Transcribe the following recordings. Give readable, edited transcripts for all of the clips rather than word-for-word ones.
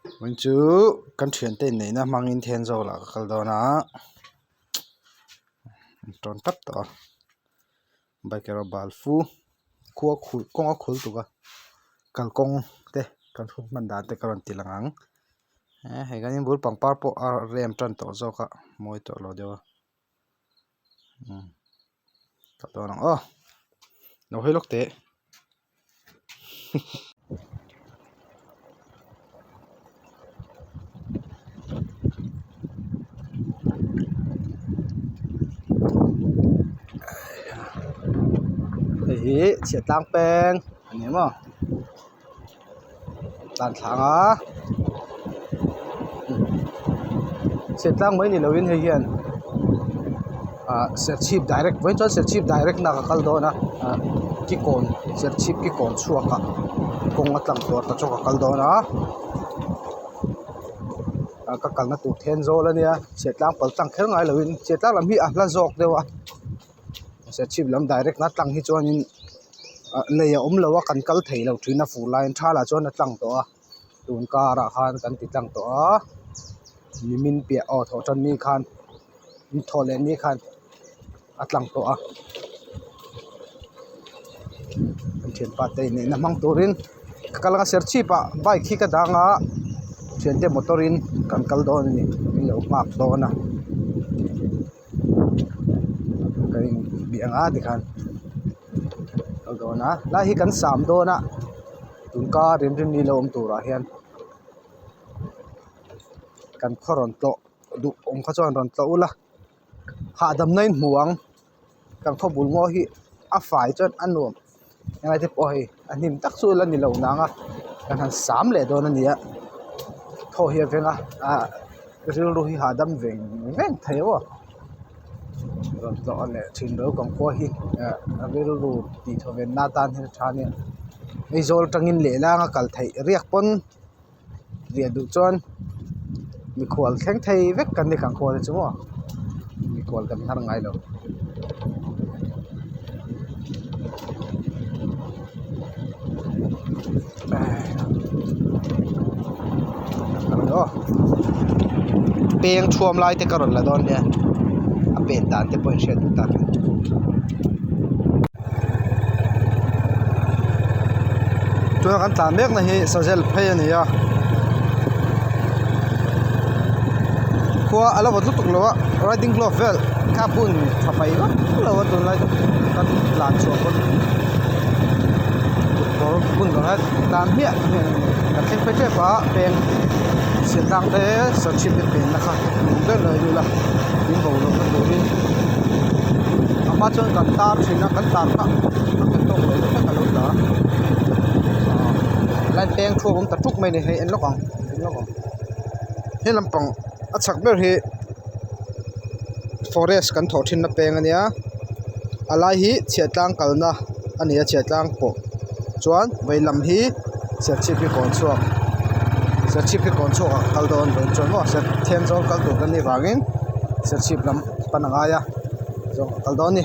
Vawiin chu kan thiante inneihna hmangin Thenzawl ah ka kal dawn a an tawn tap tawh a bike erawh bal fu khua khul kawng a khul tuk a kalkawng te kan hun hman dan te ka rawn ti lang ang hei kan inbul pangpar pawh a rem tan tawh zawk a mawi tawh lo deuh a kal dawn ang aw lo hawi lawk teh. Hei hi chhiahtlang peng a ni maw tlan thlang a chhiahtlang mai ni lovin hei hian ah serchhip direct vawiin chuan serchhip direct na ka kal dawn a ah kikawn serchhip kikawn chhuak ah kawng a tlang tur te chu ka kal dawn a ah ka kalna tur Thenzawl a nia chhiahtlang pal tlang kher ngai lovin chhiahtlang lam hi a hla zawk deuh a serchhip lam direct na tlang hi chuanin ah lei a awm lo a kan kal thei lo thin a fur laiin tha lah chuan a tlang tawh a tun karah khan kan ti tlang tawh a nimin piah aw thawh tan ni khan thawh leh ni khan a tlang tawh a kan thianpa te inneihna hmang turin ka kal anga serchhip ah bike hi ka dang a thiante motor in kan kal dawn a ni min lo nghak dawn a. Ka in bih ang a tikhan kal dawn a lai hi kan sam dawn a tun kar rin rin ni lo awm turah hian kan khaw rawn tlawh duh awm kha chuan rawn tlawh ula hahdam na in hmu ang kan khaw bul ngaw hi a fai chuan a nuam helai te pawh hei a hnim tak chu la ni lo nang a kan han sam leh dawn a ni a thaw hi a veng a ah rilru hi hahdam veng veng thei aw rawn tlawh leh thin lo kan khua hi ah rilru tih thaw ven na tan hian a tha a nia Aizawl atangin lehlang a kal theih riak pawn riah duh chuan mikhual thleng thei vek kan ni kan khua te chu maw mikhual kan hnar ngai lo. Peng thuam lai te ka rawn la dawn nia a pen dan te pawh in hriat duh tak. Tuna kan tlan mek na hi sazel phei a ni a khua a la vawt lutuk lo a riding glove vel kha bun tha mai vak lo a tunlai chu kan tlan chhuah pawn kut kawr bun lo hian tlan hmiah hmiah a ni kan thleng phei tep a peng siatlang te sawrchhip te pen na kha min ber lo ila min bo lohna turin a hma chuan kan tar thin a kan tar kha a nghet tawk lo deuh hlek a lo tla a ah line peng chhuak awm ta tuk mai a ni hei en lawk ang en lawk ang he lampang a chhak ber hi forest kan thawh thin na peng a nia a lai hi chhiahtlang kalna a ni a chhiahtlang pawh chuan vei lam hi serchhip hi kawn chhuak serchhip hi kawn chhuak ah kal dawn vawiin chuan maw Thenzawl kal tur kan nih vangin serchhip lam pan a ngai a zawng a kal dawn a ni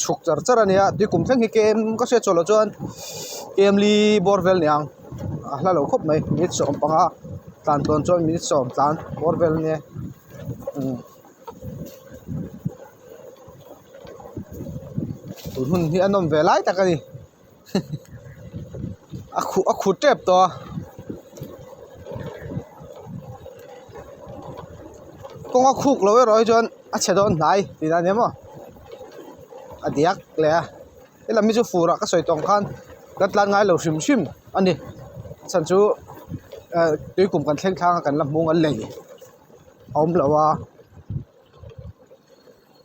chhuk char char a nia tui kum thleng hi kem ka hriat chhuah loh chuan kem li bawr vel a ni ang a hla lo khawp mai minute 15 tlan tluan chuan minute 10 tlan bawr vel a nia umm. Tun hun hi a nawm ve lai tak a ni a khuh a khuh tep tawh a kawng a khuk loh erawh hi chuan a chhe dawn hnai tih dan a ni maw a diak leh a helam hi chu fur ah ka sawi tawng khan kan tlan ngai lo hrim hrim a ni a chhan chu eh tuikum kan thleng thlang a kan la hmung an lei a awm lo a.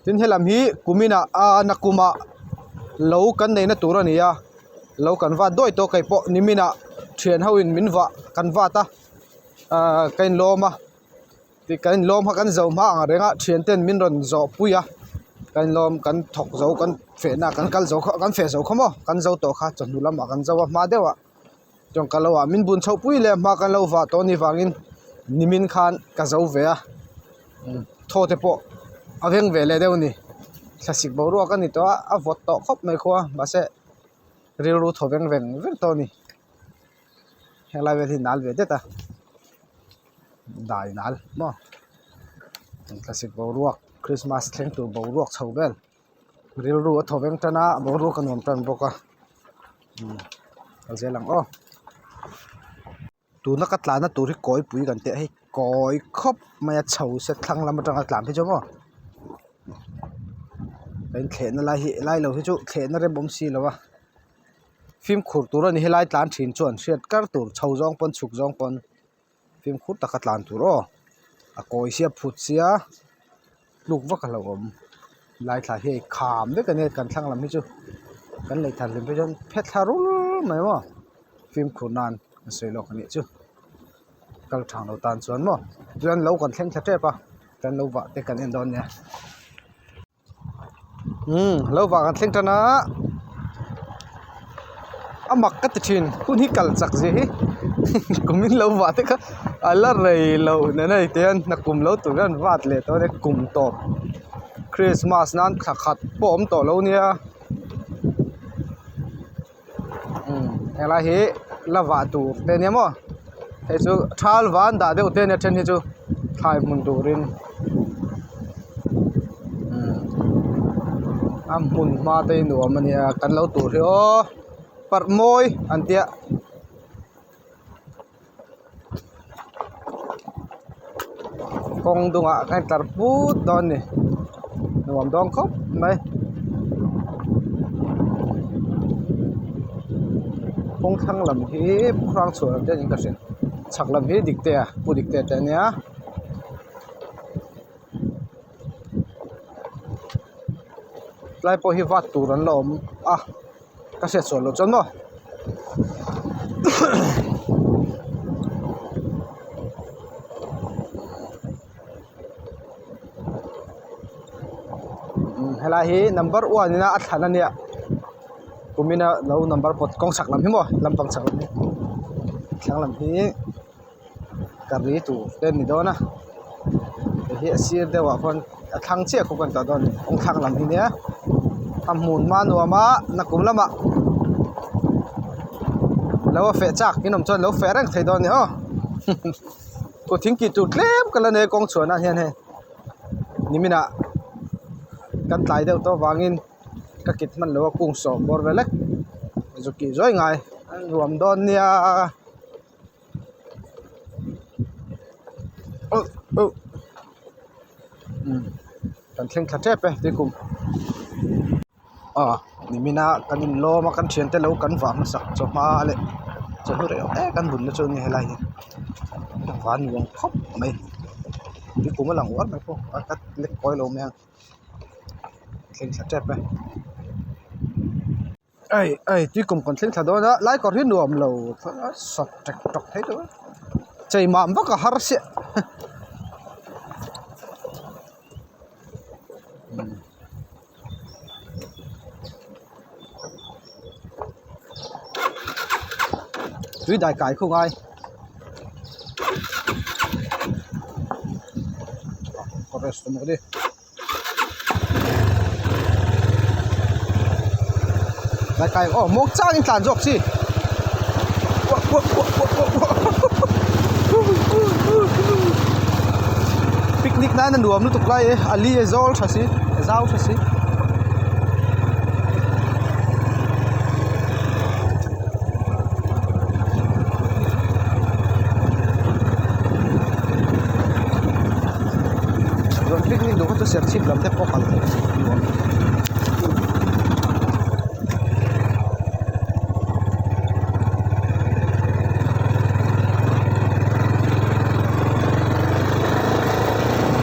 Tin helam hi kumin ah aa nakum ah lo kan neihna tur a ni a lo kan vat duai tawh kei pawh nimin ah thian ho in min vah kan vat a ahh ka inlawm a ti kan inlawm kha kan zo hma ang reng a thian ten min rawn zawh pui a kan inlawm kan thawk zo kan fehna kan kal zo kha kan feh zo kha maw kan zo tawh kha chawhnu lamah kan zo a hma deuh ah. Chuan ka lo ah min bun chhoh pui leh a hma kan lo vah tawh anih vangin nimin khan ka zo ve a thaw te pawh a veng ve leh deuh a ni thlasik boruak a ni tawh a a vawt tawh khawp mai khua mahse rilru thaw veng veng veng tawh a ni. Henglai vel hi nal ve det a dai nal maw thlasik boruak Christmas thleng tur boruak chho vel rilru a thaw veng tan a boruak a nuam tan bawk a umm kal zel ang aw. Tuna ka tlanna tur hi kawipui kan tih a hei kawi khawp mai a chho se thlang lam atanga tlan phei chu maw kan thlehna lai hi helai lo hi chu thlehna rem awm si lo a fimkhur tur a ni helai tlan thin chuan hriat kar tur chho zawng pawn chhuk zawng pawn fimkhur taka tlan tur aw a kawi sia phut sia tluk vak a hlauhawm lai thla hi hei kham vek a nia kan thlang lam hi chu kan lei thar hlim phei chuan phet thla rul mai maw fimkhur nan a sawi lawk a nih chu kal thang lo tan chuan maw chuan lo kan thleng thla tep a kan lo vah te kan en dawn nia. Umm lo vah kan thleng tan a a mak ka ti thin hun hi kal chak zia hi kum in lo vah te kha a la rei loh nen a heti hian hna kum lo tur hian vat leh tawh a nia kum tawp Christmas nan thla khat pawh a awm tawh lo nia umm helai hi la vah tur te ania maw hei chu thal van dah deuh te ania then hi chu thlai hmun turin umm a hmun hma te hi nuam ania kan lo tur hi aw parh mawi an tia. Kawng dungah khan tlar put dawn a ni nuam dawn khawp mai kawng thlang lam hi hrang chhuah lam te niin ka hria chhak lam hi Diktea Pu Diktea te ania. Tlai pawh hi vat tur an la awm a ka hriat sual loh chuan maw helai hi number one ina a thlan ania kumina lo number pawt kawng chhak lam hi maw lampang chhak lam hi thlang lam hi. Ka ri tur te a ni dawn a hei hi a sir deuh ah khuan a thlang chiah kawng kan tah dawn a ni kawng thlang lam hi nia a hmun hma nuam a nakum lamah lo a feh chak in awm chuan lo feh reng thei dawn a ni aw kut thing tih tur tlem ka la nei a kawng chhuah nan hian hei niminah kan tlai deuh tawh avangin. Ka kit hman lo a kung sawm bawr vel lek zuk tih zuai ngai a nuam dawn nia oh oh umm kan thleng thla tep e tuikum aw nimina kan inlawm a kan thiante lo kan vah hmasak chawhma leh chawhnu rei awm em kan bunna chu a ni helai hi van nuam khawp mai tuikum a lang uar mai pawh a ka lek kawi lo mai ang. Thleng thla tep e ai ai tui kum kan thleng thla dawn a lai kawr hi nuam lo sawt ṭek ṭawk thei deuh a chei mam vak a har siah tui dai kai khu ngai forest awm a ni dai kai aw muang changin tlan zawk chi picnic nan a nuam lutuk lai e a li a zawl tha si a zau tha si. Rawn picnic duh kha chu serchhip lam te pawh kal theih a nuam.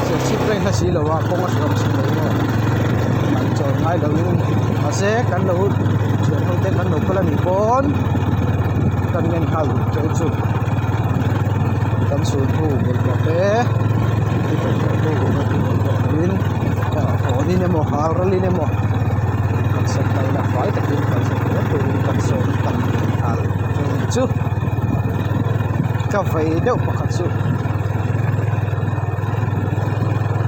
Serchhip reng hla si lo a kawng a hreawm si lo maw an chawl ngai lo in mahse kan lo thian ho te kan lo kal a nih pawn kan ngen nghal duh cheu chu kan chhun hnu bawlhhlawh te bawlhhlawh te hawn in emaw hal ral in emaw kan sawn ta ila fai takin kan sawn zel turin kan sawn kan nghal chu ka vei deuh pakhat chu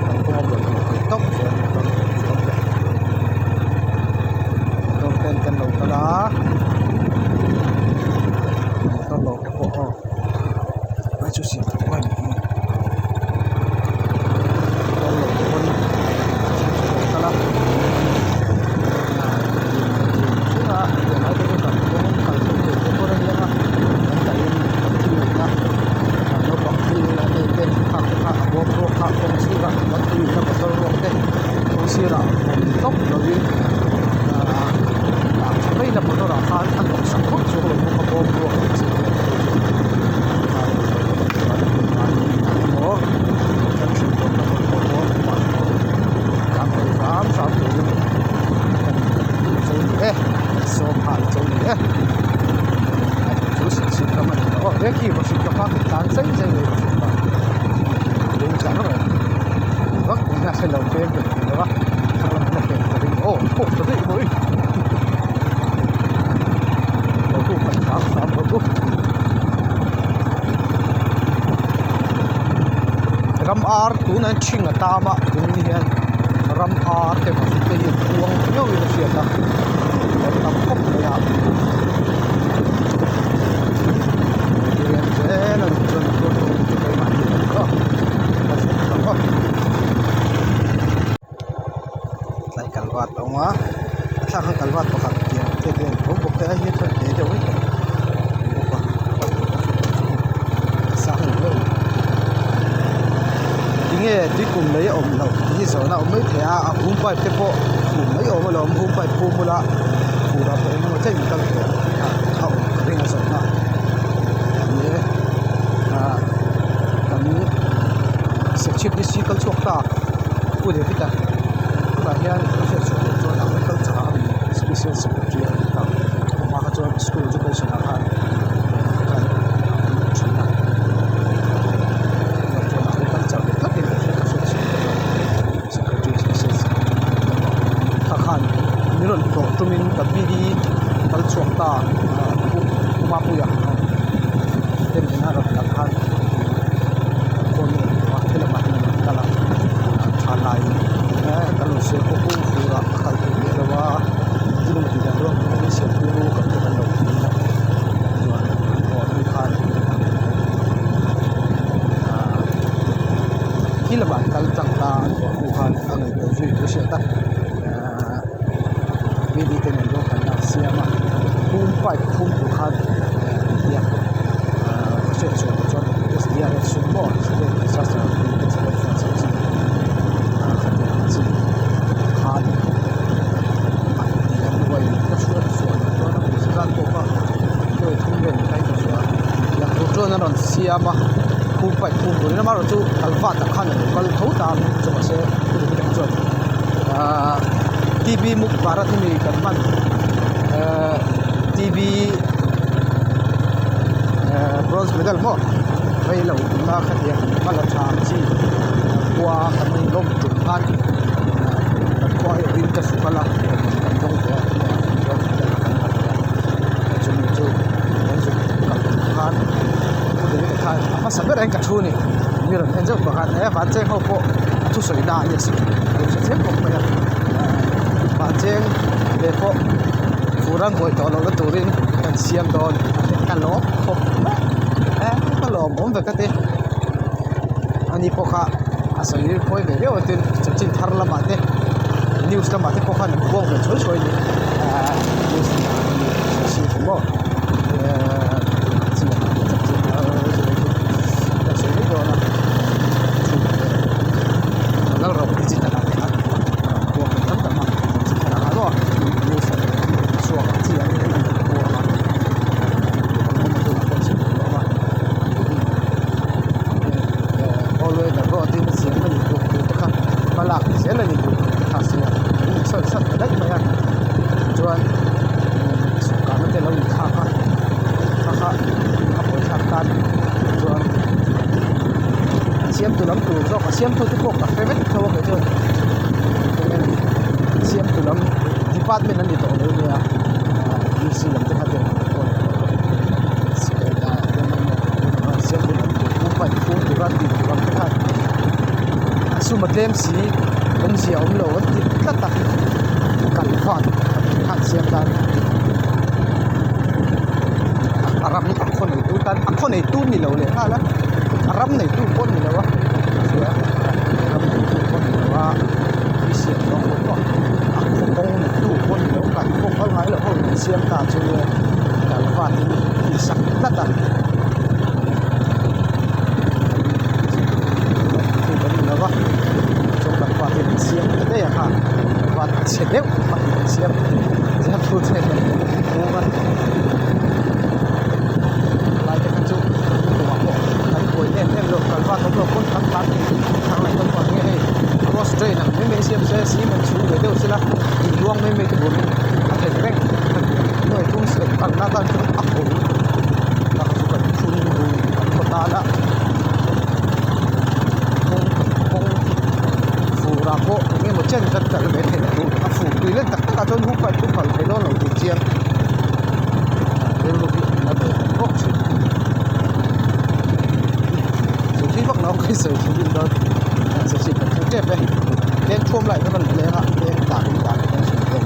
kan kawnga bawlhhlawh theih tawp zel motor motor ten kan lo kal a motor lo te pawh aw. chu siam that ngai ni hi kawng lo te pawn thil chu rawn kal a ah tiang lai te pawh kawng kal phei tur te pawh a nia a kan dahin kan thil neihna naupang thil an nei te khang te kha a bawm ruak kha kawng sirah an tui inna motor ruak te kawng sirah awm tawp lovin ahh dah tha mai ila motor ah khan a hnawk sak vak chuang lo bawk a bawm ruak ang chi te emaw junction tawp na pawh kan thei hram hram turin kan chei ni e sawm nghal chei ni e chu sih ram a ni lo aw he khi vawhrit ka hma tlan chei chei mai vawhrit pa lung tla reng vak in a hrelo peng ka ti lo a thar lam a peng ka ring aw phawk ta daih mai lo huk kan hram hram bawk u ram ar tunah hian ṭhing a tam a tunah hian ram ar te vawhrit te hi an khuang viau in a hriat a an tam khawp mai a diriam zel a nih chuan a tuar tawh chu keimah hi a ni aw ka zuk ang aw tlai kalvat a awm a a thlak khan kalvat pakhat tiang te te a ni tho bawk a hei hi chuan te deuh vek a ni bawk a a sang lo deuh tinge tuikum lei a awm loh tih hi zawhna a awm mai thei a a hum pipe te pawh hum mai awm alawm hum pipe phum bula fur ah pawh eng emaw chen kal thei ang tih kha a awm ka ring a zawhna ni e ah kan serchhip district kal chhuak ta Pu David a tunah hian ka hriat chhuah loh chuan agriculture ah a ni special secretary a ni ta a hma kha chuan school education ah khan khan an awm thin a tunah chuan agriculture ni tlatin ka hria ka hriat chhuah loh chuan secretary special secretary a ni ta kha khan min rawn tlawh tumin ka B D kal chhuak ta pu Mapuia te nena rawn kal khan phone a rawn tlawh a helamah hian a rawn kal a tha laiin kan rawn sawi pawh pu fur ah a kal thei miah lo a thil emaw tih dan ruang in siam tir u kan ti kan lo ti a chuan an haw hnu khan ahh khi lamah an kal tlang ta an haw hnu khan a ngaihtuah zui thu hriat a ahh B D te nen ruahman a siam a phum pipe phum tur khan tiang ahh ka hriat chhuah loh chuan S D R F sum maw state disaster relief fund ang chi ahh khatiang ang chi khan an ti a hnuai ka hriat chhuah loh chuan a pawisa zat pawh kha nuai thum vel ni khain ka hria tiang tur chuan a rawn siam a phum pipe phum turin amaherawhchu kalvat ah khan a lo kal tho ta a chu mahse chuan ahh T V muk Bharat hi mi kan hman ehh T V ehh bronze medal maw vei lo tumna khatiang hma la tha ang chi khua kan lawm tum khan kan khua hi rin ka su kal a kan dawng ve a bronze medal kan la ve a chumi chu kan zuk kal tum khan pu David-a khan a hmasa ber ah hian ka thu a ni mi rawn en zeuh pah khan e vancheng ho pawh a thusawi na a nia si a lo hre chiang khawp mai a vancheng ve pawh fur an buai tawh lohna turin kan siam dawn ka lawm khawp mai e ka lawm awm ve ka ti ani pawh kha a sawi phawi ve viau a tin chanchin thar lamah te news lamah te pawh khan an buang ve chhuai chhuai a ni ahh news lamah maw ehh chanchin thar ka sawi mai dawn a lalro digital ah te khan rawn puak ve tam tam a chanchin thar ah maw news ah chhuak ang chi ang in an rawn puak a all weather road in siam a ni tur tur te kha hmalak zel a ni tur tur te kha a sawi a an insawi san ta daih mai a chuan sawrkarna te lo inthlak a kha kha a buaithlak tan chuan a siamtu lam tur zawk a siamtu te pawh ka hre vek tho a kei chuan siamtu lam department an ni tawh lo nia U C lam te kha ten siamtu lam tur pump phum tura tih tur ang te khan a sum a tlem si awmzia a awm lo an ti tlat a kal vat khan siam tan a ram a khaw neitu tan a khaw neitu ni lo leh nghal a. A ram neitu pawh ni lo a ram neitu pawh ni lo a thil siam zawng pawh pawh a khaw kawng neitu pawh ni lo kan khaw kal ngai loh ho in siam ta chu kalvat in tih sak tlat a chu kan ni lo va chuan kalvat in an siam ta daih a kha kalvat a chhe deuh a an siam a. Lai te kha chu tumah pawh kan buai em em lo kal vak awm lo pawn kan tlan thei thang leh dawn vang nge hei cross train ang mai mai siam se cement chhung ve deuh sela tui luang mai mai te turin a theih reng nuai thum sek kalna tan chuan a ho lutuk tak chu kan phun lui kan khaw tan a kawng kawng furah pawh eng emaw chen kan kal ve theih tur a fur tui len tak tak ah chuan hu pipe chu kal thei dawn lo tih chiang. Rilru hi a na ve ta bawk thin chu thil vak lo ka sawi thin rin dawn sawi chhin kan thleng tep e peng thuam lai kha kan leng a peng tah in tah kan chhun tep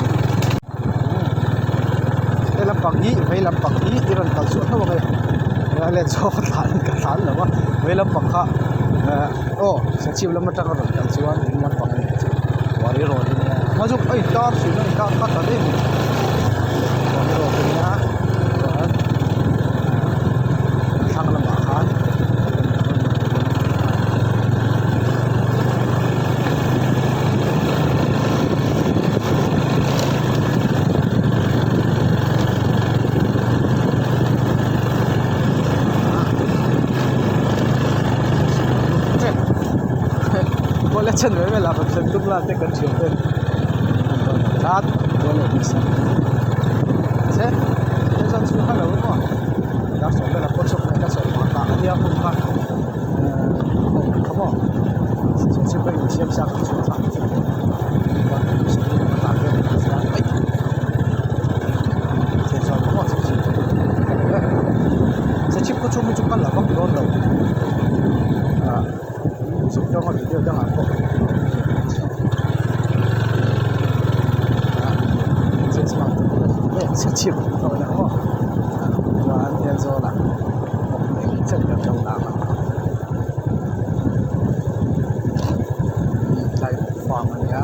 he lampang hi vei lampang hi i rawn kal chhuah hlauh ang e a let zawk a thlan ka thlan lo a vei lampang kha aw sachip lam atanga rawn kal chuan ding lampang a ni chu Quarry road a nia hma zawk a intar thin a intar kha ta daih a ni Quarry road a nia chuan a thlang lamah khan Kawla chen ve vel ah kan thlen tum la te kan thian ten an rawn tlat kawla ni sak che he zan chu kha lo maw dar sawm vel ah pawh chhuak mai ka chawlh hma ta ania hun kha eh kha maw chu chu ka insiam sa ka chhuah thlak chu Sachip khaw chhung hi chu ka la vak dawn lo ah zuk dawnga video dangah pawh sachip chuan Aizawl ah chen kan lo lang a. Tlai farm a nia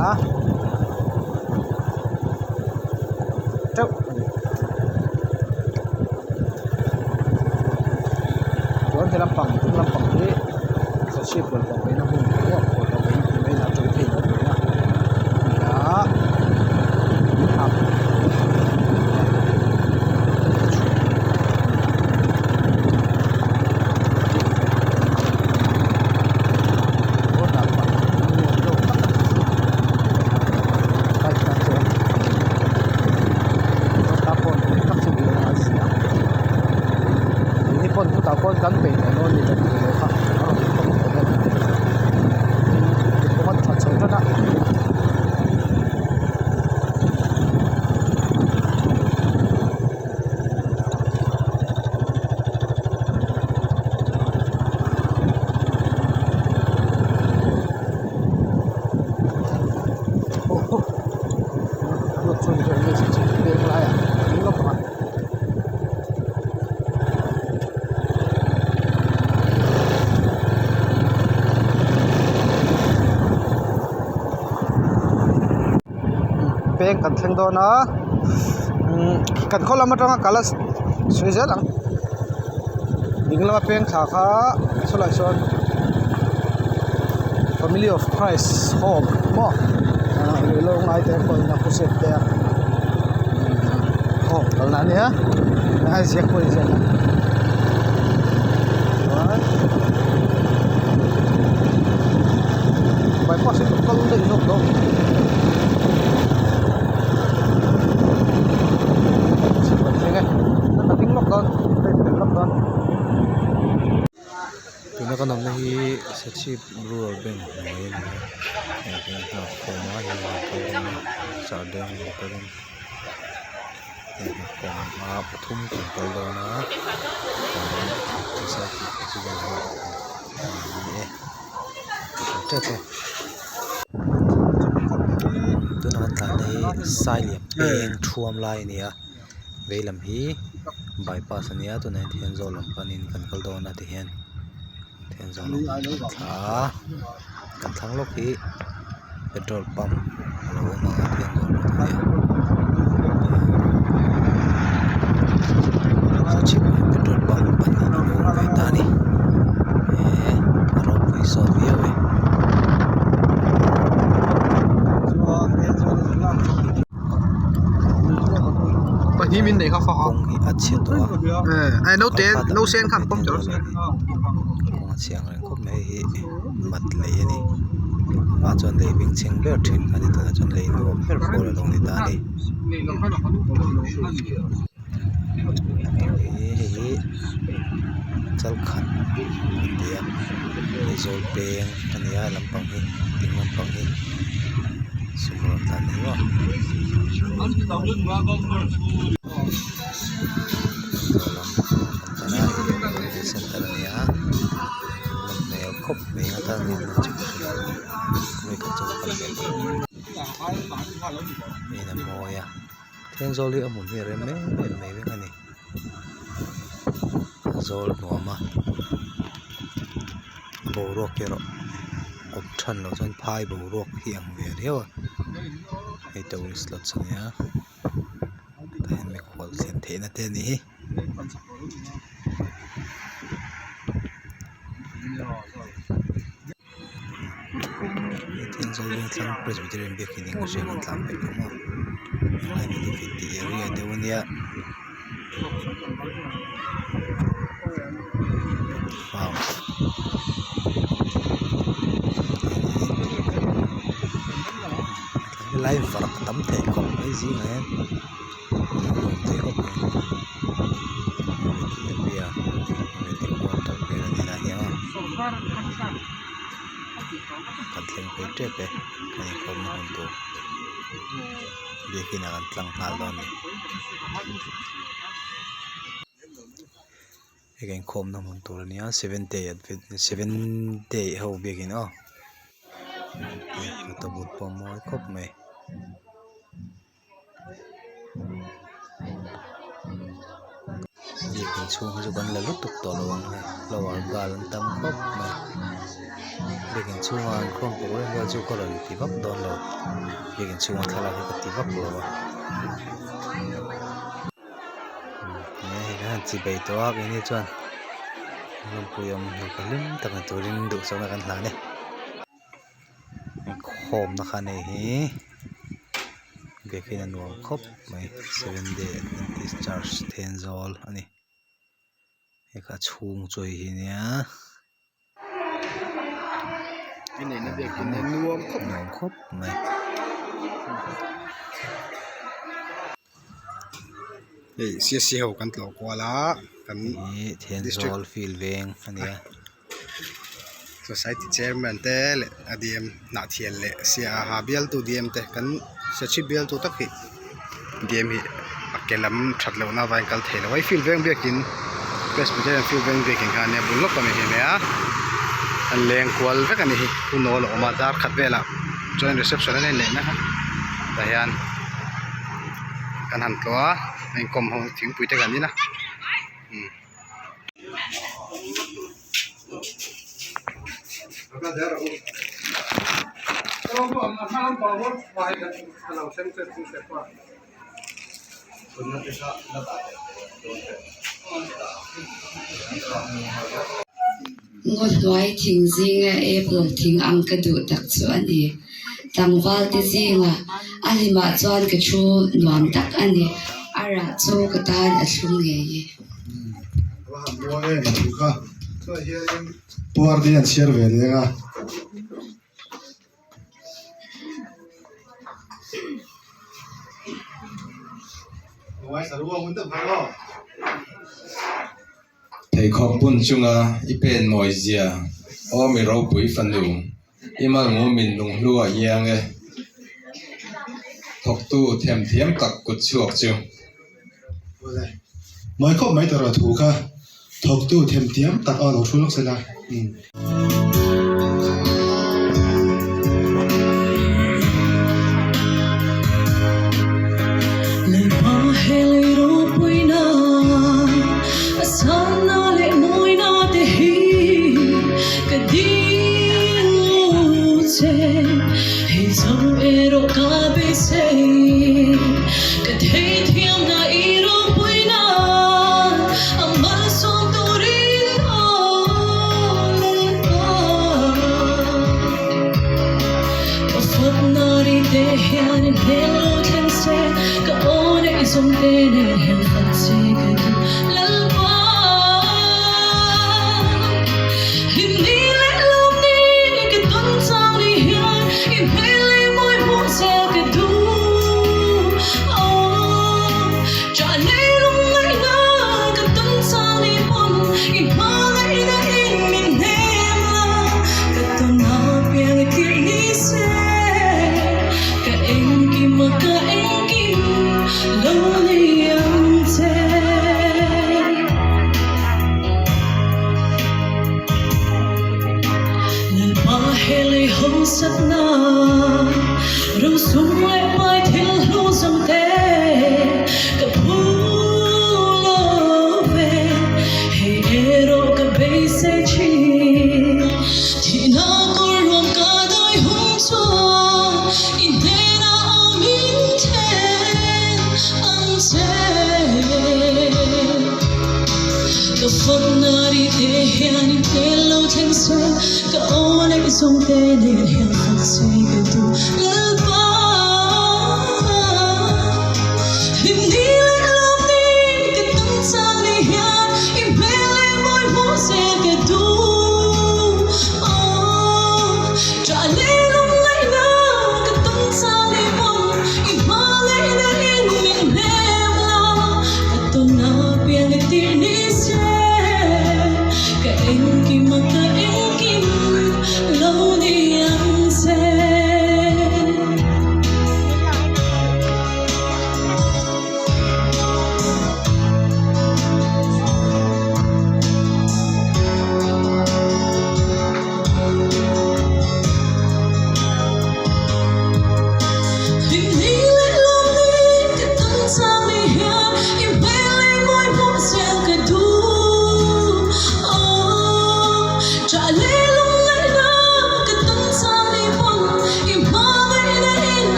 teuh a ni chuan he lampang ding lampang hi sachip bawlhhlawh paihna hmun pawh bawlhhlawh paihna tih mai lah tawng thei lo paihna a ni a. Peng kan thleng dawn a umm kan khaw lam atanga kal a sawi zel ang ding lama peng thla kha sawlai sawn family of christ home maw ah ruihhlo ngai te enkawlna khawsek te a home kalna a nia a ziak pawh a inziak a chuan bypass hi ka kal daih zawk dawn. Tuna kan awmna hi Sachip Rural Bank hnuai a ni a hei hian nghak khawm a hei an kal dawn a sardeng an kal dawn hei nghak khawm a pathum kan kal dawn a society president a ni e tep e. Tuna kan tlan hi Sailiam peng thuam lai a ni a veilam hi bypass a ni a tunah hian Thenzawl lam panin kan kal dawn a tihian. Thenzawl lam kan thla a kan thlang lawk hi petrol pump a lo awm ang a Thenzawl road a nia Serchhip ah hian petrol pump pahnih a lo awm ve ta a ni eee a ropui sawt viau e. Kawng hi a chhe tawh a kawng a chhe ang reng khawp mai hei hi mat lei a ni hmaah chuan lei bengchheng ber thin a ni tunah chuan lei nuam ber pawl a lo ni ta a ni hei hi chalkhat an ti a Aizawl peng a ni a lampang hi ding lampang hi sumo rawn tlan ni maw. Aizawl lam kan pan a hei hi center a ni a nawm hmel khawp mai a tan hian chu ka hre lo vawikhat chu ka kal ve tawh in a mawi a Thenzawl hi a hmun hi a rem em em mai vek a ni a zawl nuam a boruak erawh awm than loh chuan phai boruak hi a ang ve riau a hei tourist lodge a nia tah hian mikhual thlen theihna te a ni hi. Thenzawl vengthlang Presbyterian biakin eng a hriat an tlan peih lo maw helai hi chu tih area deuh a nia farm helai varh a tam thei khawp mai zingah hian a nuam thei khawp mai area quarter vel a ni lai hi a. Kan thleng phei tep e kan inkhawmna hmun tur biakin ah kan tlang nghal dawn a ni hei kan inkhawmna hmun tur a nia seven day advent seven day ho biakin aw photo booth pawh a mawi khawp mai. Biakin chhung hi chu kan la lutuk tawh lo ang hei flower gal an tam khawp mai biakin chhunga an khawm pawh reng vel chu ka rawn ti vak dawn lo biakin chhunga thlalak hi ka ti vak lo a hei kan han chi bei tawh a keini chuan lawmpui awm nupa hlim tak ni turin duhsakna kan hlan e. Inkhawmna kha nei hi biakin a nuam khawp mai seven day adventist church Thenzawl a ni hei kha a chhung chu hei hi nia nuam khawp mai. Hei C S C ho kan tlawh kual a kan Hei Thenzawl field veng a ni a. Society chairman te leh a dm Hnahthial leh Siaha bialtu dm te kan Serchhip bialtu tak hi dm hi a ke lam that lohna avangin kal thei lo a hei field veng biakin Presbyterian field veng biakin kha ania bul lawk ami hi ania an leng kual vek a ni hi hunawl a awm a dar khat velah joint reception an inneih mek a tah hian kan han tlawh a a inkawm ho thingpui te kan in a umm. Ngaw hnuai thing zinga apple thing ang ka duh tak chu a ni. Tlangval te zingah a hlimah chuan ka thu nuam tak a ni. A rah chu ka tan a thlum ngei e. Pheikhawk bun chunga i pen mawi zia aw mi ropui fanu i malngumin lunghlu a iang e. Thawktu themthiam tak kut chhuak chu. Mawi khawp mai tawh thu kha thawktu themthiam tak a lo thu lawk sela.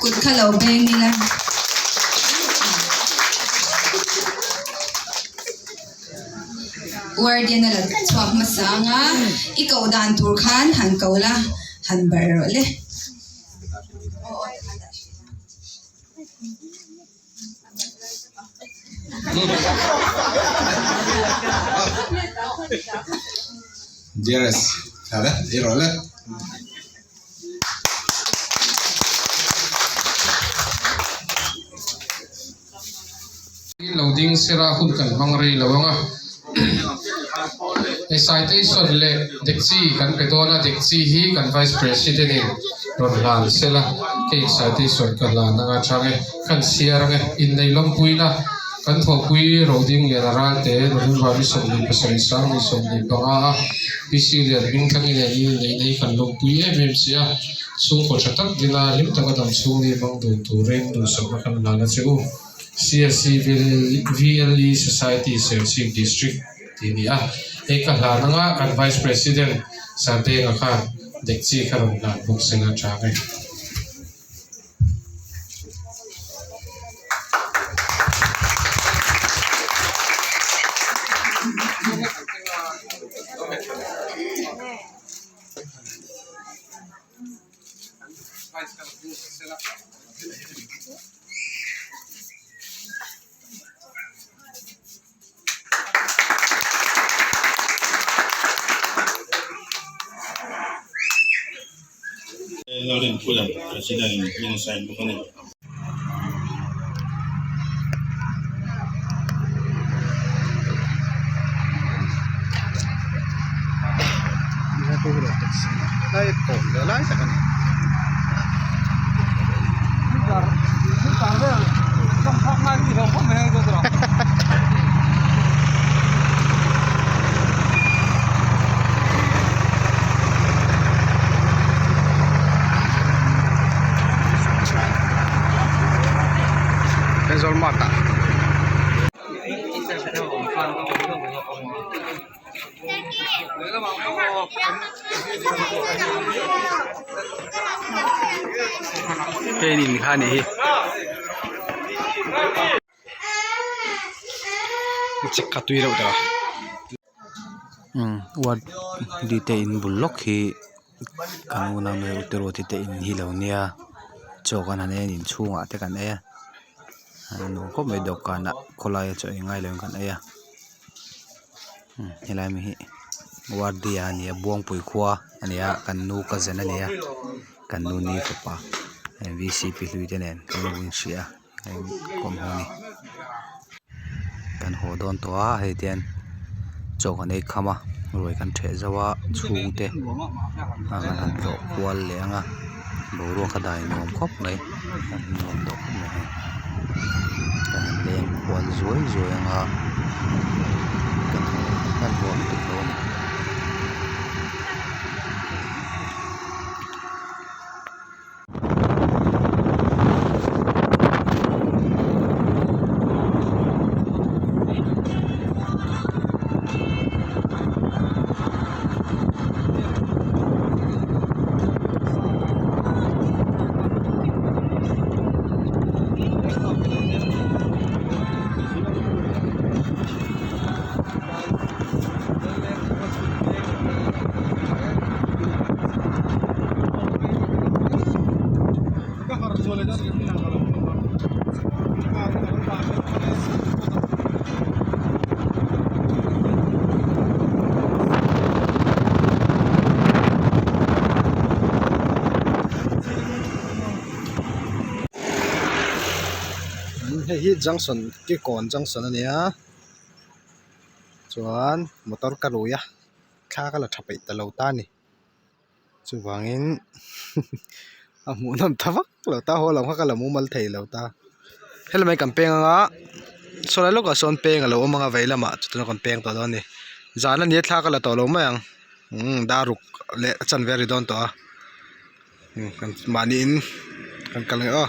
Kut kha lo beng ila. Warden a la chhuak hmasa ang a, i koh dan tur khan han ko la, han barh rawh le. Dearest, tha le, i rawh le. Lo ding sela hun kan hmang rei lo ang a. Hei citation leh dekchi kan pe dawn a, dekchi hi kan Vice President in rawn hlan sela kei citation ka hlan anga chang e, kan chhiar ang e, innei lawmpuina kan thawhpui Roding Liana Ralte November ni 27 sang ni 25 a PC Lian Hmingthangin in innei nei kan lawmpui em em si a, chhungkaw tha tak dina hlim taka dam chhung ni hmang dun turin duhsakna kan hlan a che u. CSC VLE Society Serchhip District tih a ni a, hei ka hlan anga kan Vice President Sardenga khan dekchi kha rawn hlan bawk sela a chang e. Lalrinpuia President in hming a sign bawk a ni. Train in kha a nih hi. Chek kha tui reuh ta. Umm ward D te in bul lawk hi kan unau nge u Teruati te in hi lo nia chaw kan han ei a inchhungah te kan ei a a nuam khawp mai dawhkanah khawlaia chaw ei ngai lo in kan ei a helai mi hi ward D a ni a Buangpui khua a ni a kan nu cousin a ni a kan nu ni fapa v c p hlui te nen kan lo inhria a. a inkawm ho a ni kan haw dawn tawh a hei te hian chaw kan ei kham a ruai kan ṭheh zo a chhungte ah kan han tlawh kual leh ang a boruak a dai nuam khawp mai a nuam tawh khawp mai hei kan han leng kual zuai zuai ang a kan haw hmanhmawh lutuk lo a ni. Hei hi junction Kikawn junction a nia chuan motor ka rui a thla ka la tha peih ta lo ta a ni. Chuvangin a hmuhnawm ta vak lo ta haw lam kha ka la mumal thei lo ta helai kan peng anga sawlai lawkah sawn peng a lo awm anga vei lamah chutah kan peng tawh dawn a ni zan a ni a thla ka la tawh lo mai ang umm dar ruk leh a chanve a ri dawn tawh a mahniin kan kal ang e aw.